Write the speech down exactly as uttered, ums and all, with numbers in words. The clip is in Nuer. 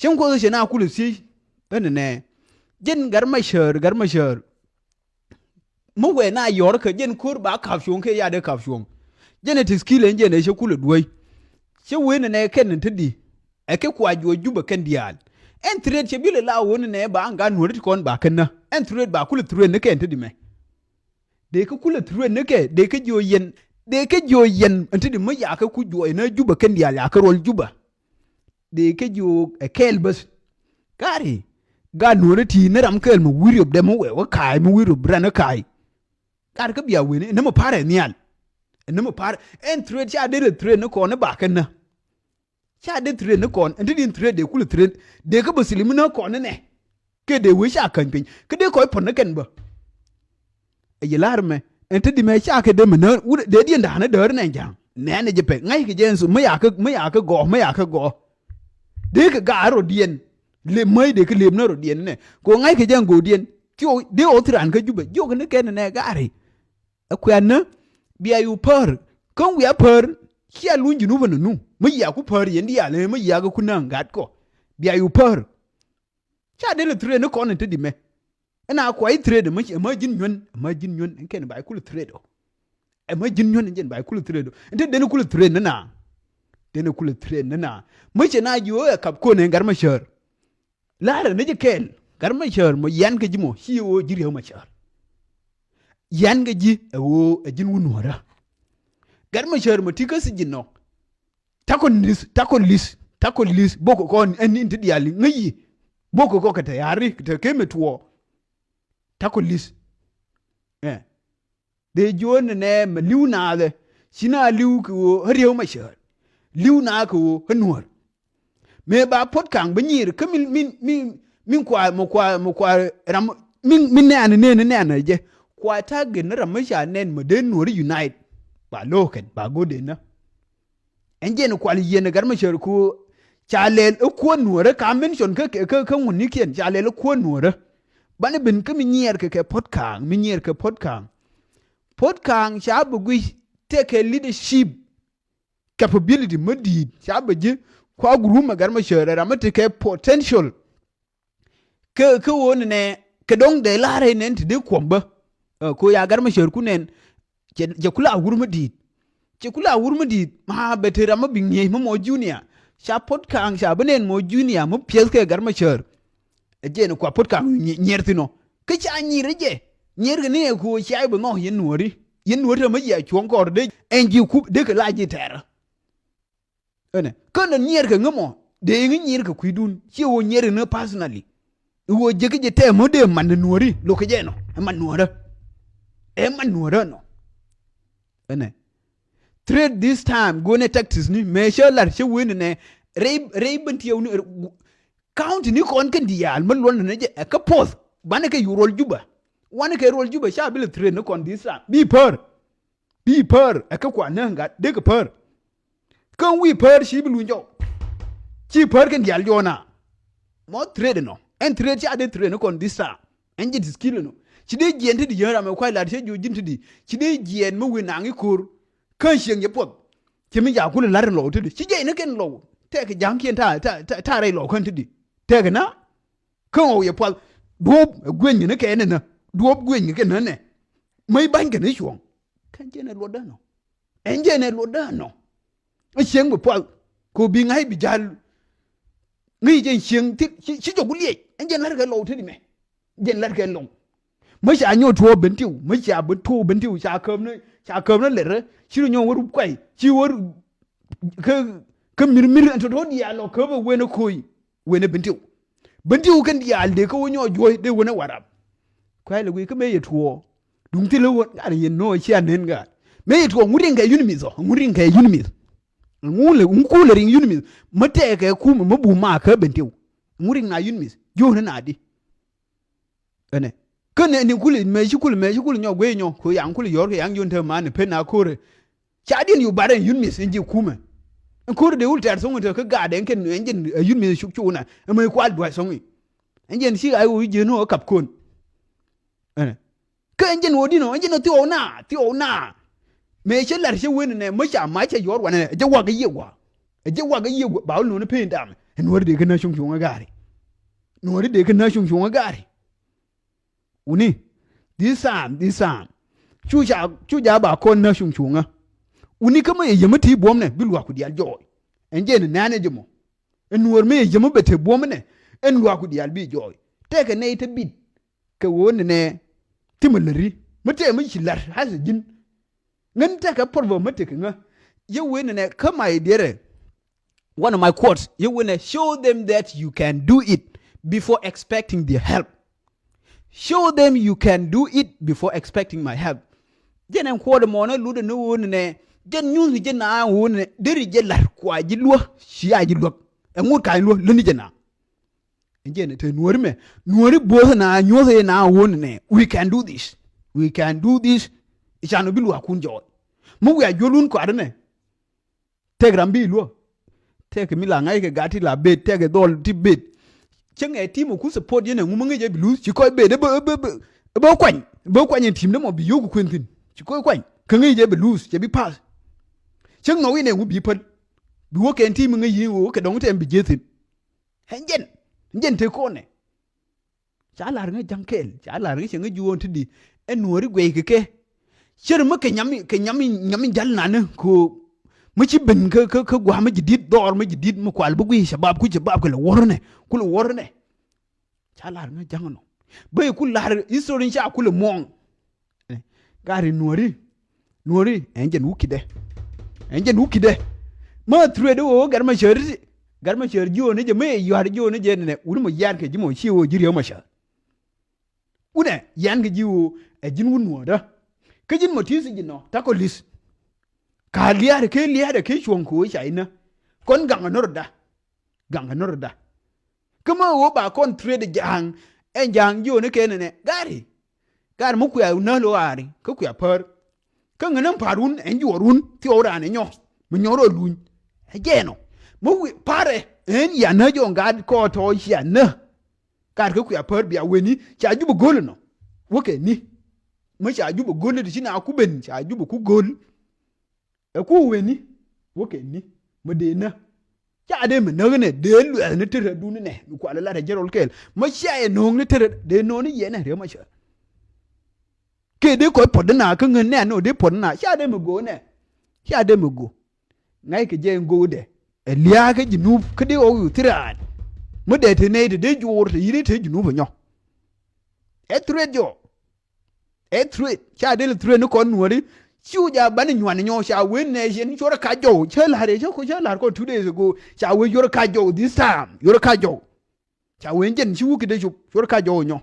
Tin Kuoth cɛ na kulɛ thiec. Ɣän nɛ jɛn Gat Macäär, Gat Macäär. Mi wee na yɔr kä jɛn ko̱r ba kap cuɔ̱ŋ kɛ ya dee kap cuɔ̱ŋ. Jɛn ɛ ti skill ɛn jɛn ɛ cɛ kulɛ duäc. Cɛ wee nɛ nɛ kɛn ti di. Ɛ kɛ kua juɔc Jubɛ kɛn diaal. Ɛn threat cɛ bilɛ la wee nɛ nɛ ba ŋa nuɔ̱ri ti kɔn ba kɛn nä. Ɛn threat ba kulɛ threat ni kɛn ti di mɛ. Dee kɛ kulɛ threat ni kɛ, dee kɛ jiɔ yɛn, dee kɛ jiɔ yɛn ɛn ti di mi ya kɛ ku juɔc nä Jubɛ kɛn diaal ya kɛ ruɔl Jubɛ. Dee kɛ jiɔ ɛ kɛɛl bäth. Gari, ga nuɔ̱ri ti ni ram kɛɛl mi wi̱r yop dɛ mi wee wä ka̱a̱c, mi wi̱r yop rɛn ɛ ka̱a̱c. Gari kä bia wen ɛ ni mi pa̱r ɛ nhial. Ɛ ni mi pa̱r ɛn threat ca dee lɛ threat ni kɔn ni ba kɛn nä. Ca dee threat ni kɔn, ɛn ti di threat dee kulɛ threat. Dee kä bä silim ni kɔn ni nɛ. Kɛ dee wee ca käny piny. Kä dee kɔc pɔn ni kɛn bä. Ɛ yɛ la̱r mɛ. Ɛn ti di mɛ ca kɛ dee mɛ nä. Wut dee diɛn da̱a̱n ni däär nɛ ja̱a̱ŋ. Nɛɛn ɛ jɛ pɛ. Ŋa̱ckɛ jɛ ɛn so. Mi ya kä, mi ya kä gɔɔ, mi ya kä gɔɔ. Dee kɛ ga̱a̱ rɔ diɛn. Lep mäc dee kä lep ni rɔ diɛn nɛ. Kɛ ɣöö ŋa̱ckɛ jɛ ɛn go̱o̱r diɛn. Ti ɣöö, dee ɣöö thi raan kä Jubɛ. Jiök ni kɛn nɛ gari. Ɛ kuɛ̈n ni bia yu pär. Kä wiaa pär. Cia luny Junubä nunu. Mi yia ku pär yɛn diaal, mi yia kɛ ku näŋ gat kɔ. Bia yu pär. Ca dee lɛ threat ni kɔn in te di mɛ. Ɛn a kuay threat mɛ, mɛ ji̱n nyuän, mɛ ji̱n nyuän. Ɛn kɛn ba kulɛ threat ɔ. Ɛmɛ ji̱n nyuän in jɛn ba kulɛ threat ɔ. Ɛn te den kulɛ threat ni na. Den kulɛ threat ni na. Mɛ cɛ na ji̱ ɣöö ɛ kap kɔn in Gat Macäär. La̱rä ni jɛ kɛɛl, Gat Macäär mɔ yian kɛ ji̱ mɔ, ci ɣöö ji̱ Riek Macäär. Yian kɛ ji̱ ɛ ɣöö ɛ ji̱n wä nuɔ̱ɔ̱rä. Gat Macäär mɔ ti kä thi̱ji̱n nɔ. Takɔ li̱th, takɔ li̱th, takɔ li̱th, bok kɔn ɛn in ti diaal ŋäc yi. Bok kɔ kɛ te ya̱ri, te kemɛ tuɔɔ. Takɔ li̱th. Ɛ. Dee jiöön nɛ nɛ mɛ li̱w naath ɛ. Ci na li̱w kɛ ɣöö ɣä Riek Macäär. Li̱w naath kɛ ɣöö ɣä nuäär. Mëë ba puɔ̱t ka̱ŋ bä nyiir kä min, min, min, min kua, mɛ kua, mɛ kua ram, min, min nɛɛn, nɛɛn, nɛɛn ɛ jɛ. Kua ta̱a̱ gën ni ram mi ca nɛn mɛ dee nuäär unite. Ba lo̱o̱kɛn, ba go̱o̱dɛ nä. Ɛn jɛn kual yieen ɛ Gat Macäär ku ca lɛl ɛ kuäär nuäärä ka mention kä, kä, kä, kä ŋuɔ̱tnikiɛn ca lɛl ɛ kuäär nuäärä. Banɛ ben kä mi nyiɛɛr kɛ kɛ puɔ̱t ka̱a̱ŋ, mi nyiɛɛr kɛ puɔ̱t ka̱a̱ŋ. Puɔ̱t ka̱a̱ŋ ca bɛ guic tekɛ leadership capability mi di̱i̱t ca bɛ ji̱ kua group ɛ Gat Macäär ɛ ram mi tekɛ potential. Kä, kä ɣöö nɛnɛ kɛ dɔ̱ŋ dee la̱r rɛy nɛn ti dee kuɔm bä. Ɛ, kɛ ɣöö ya Gat Macäär ku nɛn cɛ, cɛ kula wur mi di̱i̱t. Cɛ kula wur mi di̱i̱t ma bɛ te ram mi bi ŋi̱eec mi mɔ junior. Ca puɔ̱t ka̱a̱ŋ ca bi nɛn mɔ junior mi piɛth kɛ Gat Macäär. Ɛ jɛn kua puɔ̱t ka̱a̱ŋ nyi-, nyiɛr thi̱n ɔ. Kä ca nyier ɛ jɛ. Nyier kɛ ni ɛ kɛ ɣöö cia bi nhɔk yɛn nuɔ̱ɔ̱ri. Yɛn nuɔ̱ɔ̱ri te mi yia cuɔ̱ŋ kɔr dee ɛn ji̱ kup dee kɛ la ji̱ tɛɛrä. Ɛnɛ kä nɛ nyiɛɛr kɛ ŋä mɔ dee ŋä nyiɛɛr kɛ kui̱dun ciɛ ɣöö nyiɛɛr kɛ ŋä personally. Ɣöö jek jɛ tɛɛ mɔ dee man nuɔ̱ɔ̱ri lo̱k kɛ jɛ nɔ ɛ man nuɔ̱ɔ̱rä. Ɛ man nuɔ̱ɔ̱rä nɔ. Ɛnɛ threat this time go̱o̱nɛ tactics ni mëë cä lar cä wen nɛ rɛy rɛy ben tiɛw ni. County ni kɔn kɛn diaal mi luɔn ni jɛ ɛ kä poth banɛ kɛ yu ruɔl Juba. Wanɛ kɛ ruɔl Juba ca bi lɛ threat ni kɔn this time bi pär. Bi pär ɛ kä kua näk gat dee kɛ pär. Kä wi̱i̱ pär ci bi luny jɔw. Ci pär kɛn diaal jɔɔna. Mɔ threat nɔ ɛn threat ca dee threat ni kɔn this time. Ɛn ji̱ ti skill nɔ ci dee jiɛn ti di yäŋ ram ɛ kua̱c lat cɛ jiɔ ji̱n ti di ci dee jiɛn mi wi̱i̱ naŋ i̱ ko̱r. Kä cieŋ jɛ puɔth. Ci mi ja̱ kulɛ la̱r in lɔw ti di ci jiɛc ni kɛn lɔw tɛk ja̱ŋkiɛn ta̱a̱ ta̱a̱ ta̱a̱ rɛy lɔw kän ti di tɛk na. Kä ɣɔw yɛ pual duɔ̱ɔ̱p ɛ guenyni ni kɛ nɛnä duɔ̱ɔ̱p guenyni kɛ nänɛ. Mäc ba̱ny kɛ ni cuɔ̱ɔ̱ŋ. Kɛn jɛn ɛ luɔtdä nɔ. Ɛn jɛn ɛ luɔtdä nɔ. Ɛ cieŋ bi pual kɛ bi ŋa̱c bi ja̱l. Ŋäc jɛn cieŋ thil ci, ci jɔk ku liec ɛn jɛn la̱rkɛ lɔw te di mɛ. Jɛn la̱rkɛ lɔw. Mä ca nyɔk tuɔɔk ben tiw mä ca ben tuɔɔk ben tiw ca käp ni ca käp ni lɛrä ci ri nyɔk wä rup kuay ci wä kä kä mir mir ɛn tɔ̱tɔ̱ diaal lɔ käp ɛ wen ɛ ko̱i. Wen ɛ Bentiu. Bentiu kɛn diaal dee kä wä nyɔɔc juɔ̱c dee wen ɛ Warap. Kuay lɛ guiy kä mëë yɛ tuɔɔk. Duŋ thilɛ ɣöö ŋa̱n yɛn no̱o̱ŋ cia nen gaat mëë yɛ tuɔɔk ŋut riŋ kɛ yunimith ɔ ŋut riŋ kɛ yunimith. Ŋut lɛ ŋut lɛ riŋ yunimith mä tɛɛkɛ kumɛ mä bum maa kä Bentiu. Ŋut riŋ na yunimith jiökni na di. Ɛnɛ kä nɛ ni kuli mɛ ci kuli mɛ ci kuli nyɔ guey nyɔ ko yaŋ kuli yɔr kɛ yaŋ yun te man pen a kore. Ca diɛn yu bar ɛn yun mith ɛn ji̱ kumɛ. Ɛn kore de wul tɛr thoŋ te kä gaat ɛn kɛn ɛn jɛn ɛ yun mith cuk cuk na ɛmɛ kual duac thoŋ. Ɛn jɛn ci ay wo ji̱ nu ɛ kap kon. Ɛnɛ kä ɛn jɛn wo din ɔ ɛn jɛn ɔ thiɔw na thiɔw na. Mɛ cɛ lar cɛ wen nɛ mɛ ca mac cɛ yɔr wanɛ ɛ jɛ wak ɛ yiëk wa. Ɛ jɛ wak ɛ yiëk wa ba wul nuni pen damɛ. Ɛ Nuɔ̱ɔ̱ri dee kä näk cuŋ cuŋä gaari. Nuɔ̱ɔ̱ri dee kä näk cuŋ cuŋä gaari. Wuni, this time, this time, cu ca, cu ca ba kɔn näk cuŋ cuŋä. Wuni, kä mi yɛ yämi ti buɔ̱mnɛ bi luaak ku diaal jɔɔy. Ɛn jɛn nɛɛnɛ jɛ mɔ. Ɛ Nuɔ̱ɔ̱r mi yɛ yämi bɛ te buɔ̱mnɛ, ɛn luaak ku diaal bi jɔɔy. Tɛkɛ nɛy te bit kɛ ɣöö nɛnɛ ti mi läri mi tɛɛ mi ci la̱r hasɛ ji̱n. Ŋän tekɛ problem mi tekɛ ŋä. Yɛ wee nɛnɛ kä my dear, one of my quotes, yɛ wee nɛ, show them that you can do it before expecting their help. Show them you can do it before expecting my help. Jɛn ɛn quote mɔnɛ lutdɛ ni wee nɛnɛ, jɛn nyuuth jɛ na wee nɛnɛ deri jɛ la̱r kua ji̱ luä cia ji̱ luäk. Ɛŋut ka̱ny luä läni jɛ na. Ɛn jɛn te Nuɔ̱ɔ̱ri mɛ, Nuɔ̱ɔ̱ri bo̱o̱th na nyuɔ̱th ɛ na wun nɛ, we can do this. We can do this. Ican bi luaakun jɔɔc. Mi wiaa juɔlun kɔaarɛ nɛ. Tɛk ram bi luɔ. Tɛk mi la ŋa̱c kɛ gat ti la bet, tɛk ɛ dhɔl ti bet. Cä ŋɛ tim ɛ ku support yɛn ɛ ŋu mi ŋäc ɛ bi luth, ci kɔc bet ɛ bä, ɛ bä, ɛ bä kuany. Ɛ bä kuany ɛn tim dämɔ bi yio̱k kuën thi̱n. Ci kɔc kuany. Kä ŋäc ɛ bi luth, cɛ bi pass. Cä ŋɔk in ɛ ŋu bi päl. Bi wä kɛn tim ɛ ŋäc yi̱n wä kɛ dɔ̱ŋ tɛm bi jieth thi̱n. Ɛn jɛn, ɛn jɛn te kɔnɛ. Ca lar ŋä ja̱ŋ kɛɛl, ca lar ŋä cɛ ŋä juɔ̱ɔ̱n ti di. Ɛn Nuɔ̱ɔ̱ri guɛy kɛ kɛ. Cär mä kɛ nyam, kɛ nyam, nyam jal nanä ko. Mä ci ben kä, kä, kä gua̱a̱ mä ji̱ di̱t, dhɔr mä ji̱ di̱t, mä kual bä guiy shabab, ku shabab kɛ lɛ wärnɛ, ku lɛ wärnɛ. Ca lar ŋä ja̱ŋ nɔ. Bä yɛ ku lar history ca ku lɛ muɔ̱ɔ̱ŋ. Gari Nuɔ̱ɔ̱ri. Nuɔ̱ɔ̱ri ɛn jɛn wukidɛ. Ɛn jɛn wukidɛ. Mä threat wä Gat Macäär. Gat Macäär jiɔni jɛ, mä yɛ yua̱r jiɔni jɛ nɛ. Wuni mɔ yiaar kɛ ji̱ mɔ ci wä ji̱ Riek Macäär. Wunɛ yian kɛ ji̱ wä ɛ ji̱n wun Nuɔ̱ɔ̱rä. Kä ji̱n mɔ ti thi̱n ji̱ nɔ takɔ li̱th. Ka lia̱a̱dɛ kɛ lia̱a̱dɛ kɛ cuɔ̱ŋ kɛ wä ca inä. Kɔn gaŋ anɔrda. Gaŋ kɛ nɔrda. Kä mä ɣöö ba kɔn threat ja̱a̱ŋ, ɛn ja̱a̱ŋ jiɔni kɛ nɛnɛ. Gari. Gari mi kuɛ näl ɣaari kä kuɛ pär. Kä ŋän ɛn pa̱a̱r wun ɛn juɔr wun thiɔw raan ɛ nyɔ. Mi nyɔr ɔ luny. Ɛ jɛɛn ɔ. Mi wi pa̱rɛ ɛn ya nä jɔŋ gaat kɔɔt tɔ̱ cia nä. Gaat kä kuɛ pär bia weni ca jup ɛ go̱l ɛnɔ. Wäkɛ ni. Mi ca jup ɛ go̱l ti ci na ku ben ca jup ɛ ku go̱l. Ɛ ku weni. Wäkɛ ni. Mi dee nä. Ca dee mi näk nɛ dee luɛth ni tërɛ duni nɛ mi kual lat ɛ jɛ rɔl kɛɛl. Mi cia yɛ no̱o̱ŋ ni tërɛ dee no̱o̱ŋ ni yɛ nɛ Riek Macäär. Kɛ dee kɔc puɔt dina kä ŋän nɛ nɔ dee puɔt dina ca dee mi go̱o̱ nɛ. Ca dee mi go̱o̱. Ŋa̱ckɛ jɛ in go̱o̱dɛ. Ɛ lia̱a̱ kä Junub kä dee ɣɔw yu thiraat. Mi dee te nɛy te dee juur te yini te Junub ɛ nyɔ. Ɛ threat jɔ. Ɛ threat, ca del threat ni kɔn Nuɔ̱ɔ̱ri. Ciu ja bani nyuan nyɔ ca wen nɛ cien cuɔr ka jɔw. Cä la̱r cä ko cä la̱r kɔn two days ago. Ca wen cuɔr ka jɔw this time. Cuɔr ka jɔw. Ca wen jɛn ci wukidɛ cop cuɔr ka jɔw nyɔ.